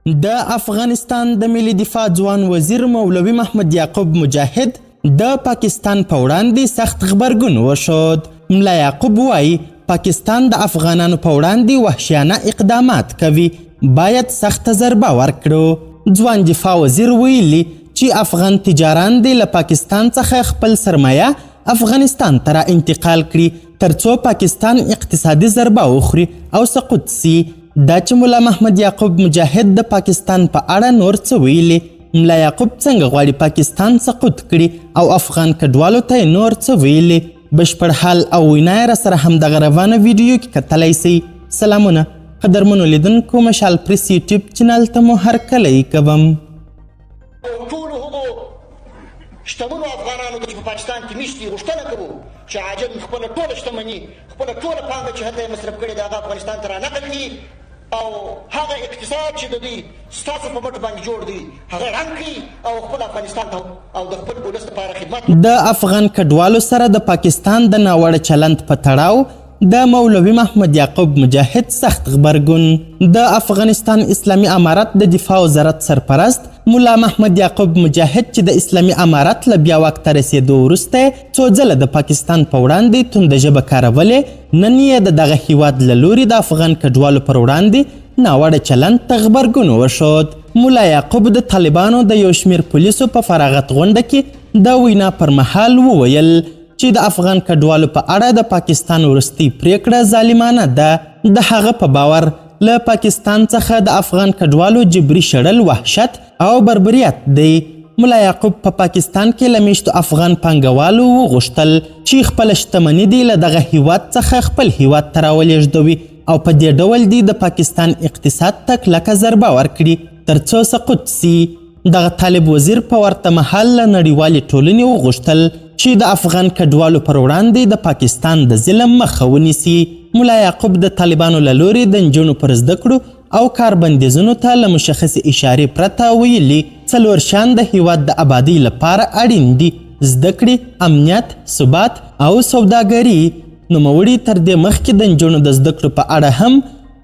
د افغانستان د ملي دفاع ځوان وزیر مولوي محمد یعقوب مجاهد د پاکستان په وړاندې سخت غبرګون وښود. ملا یعقوب وايي، پاکستان د افغانانو په وړاندې وحشیانه اقدامات کوي، باید سخته ضربه ورکړو. ځوان دفاع وزیر ویلي چې افغان تجاران دې له پاکستان څخه خپل سرمایه افغانستان ته را انتقال کړي، ترڅو پاکستان اقتصادي ضربه وخوري او سقوط سي. دا چې ملا محمد یعقوب مجاهد د پاکستان په اړه نور څه ویلي، ملا یعقوب څنګه غواړي پاکستان سقوط کړي او افغان کډوالو ته یې نور څه ویلي، بشپړ حال او وینا یې راسره همدغه روانه ویډیو کې کتلی سئ. سلامونه قدرمنو لیدونکو، مشال پریس یوټیوب چینل ته مو هرکلی کوم. ټولو هغو شتمنو افغانانو ته چې په پاکستان کې میشت دي غوښتنه کوو چې عاجل خپله ټوله شتمني، خپله ټوله پانګه چې هلته یې مصرف کړې ده، هغه افغانستان ته رانقل کړي او هغه اقتصاد چې د دوی ستاسو په مټ باندې جوړ دی هغه ړنګ کړي او خپل افغانستان ته او د خپل ولس لپاره خدمت. د افغان کډوالو سره د پاکستان د ناوړه چلند په تړاو د مولوي محمد یعقوب مجاهد سخت غبرګون. د افغانستان اسلامي امارت د دفاع وزارت سرپرست ملا محمد یعقوب مجاهد چې د اسلامي امارت له بیا واک ته رسېدو وروسته څو ځله د پاکستان په وړاندې تونده ژبه کارولې، نن یې د دغه هیواد له لوري د افغان کډوالو پر وړاندې ناوړه چلند ته غبرګون وښود. ملا یعقوب د طالبانو د یو شمېر پولیسو په فراغت غونډه کې د وینا پر مهال وویل چې د افغان کډوالو په اړه د پاکستان وروستۍ پرېکړه ظالمانه ده. د هغه په باور له پاکستان څخه د افغان کډوالو جبري شړل وحشت او بربریت دی. ملا یعقوب په پاکستان کې له میشتو افغان پانګوالو وغوښتل چې خپله شتمني دې له دغه هیواد څخه خپل هیواد ته راولېږدوي او په دې ډول دې د پاکستان اقتصاد ته کلکه ضربه ورکړي ترڅو سقوط سي. دغه طالب وزیر په ورته مهال له نړیوالې ټولنې وغوښتل چې د افغان کډوالو پر وړاندې د پاکستان د ظلم مخه ونیسي. ملا یعقوب د طالبانو له لوري د نجونو پر زده کړو او کار بندیزونو ته له مشخصې اشارې پرته ویلي، څلور شیان د هیواد د ابادۍ لپاره اړین دي: زده کړې، امنیت، ثبات او سوداګري. نوموړي تر دې مخکې د نجونو د زده کړو په اړه هم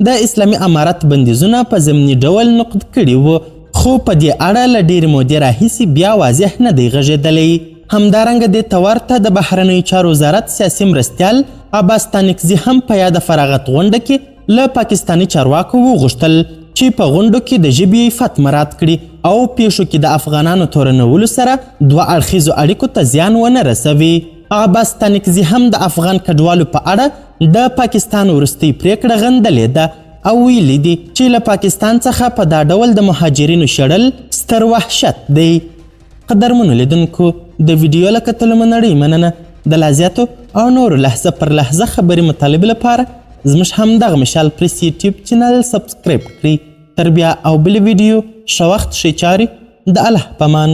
د اسلامي امارت بندیزونه په ضمني ډول نقد کړي وو، خو په دې اړه له ډېرې مودې راهیسې بیا واضح نه دی غږېدلی. همدارنګه دې ته ورته د بهرنیو چارو وزارت سیاسي مرستیال عباس ستانکزي هم په یاده فراغت غونډه کې له پاکستاني چارواکو وغوښتل چې په غونډو کې د ژبې عفت مراعات کړي او پیښو کې د افغانانو تورنولو سره دوه اړخیزو اړیکو ته زیان ونه رسوي. عباس ستانکزي هم د افغان کډوالو په اړه د پاکستان وروستۍ پرېکړه غندلې ده او ویلي دي چې له پاکستان څخه په دا ډول د مهاجرینو شړل ستر وحشت دی. قدرمنو لیدونکو، د ویډیو له کتلو مو نړۍ مننه. د لا زیاتو او نورو لحظه پر لحظه خبري مطالبو لپاره زموږ همدغه مشال پریس یوټیوب چینل سبسکرایب کړئ. تر بیا او بلې ویډیو، ښه وخت، ښې چارې، د الله پامان.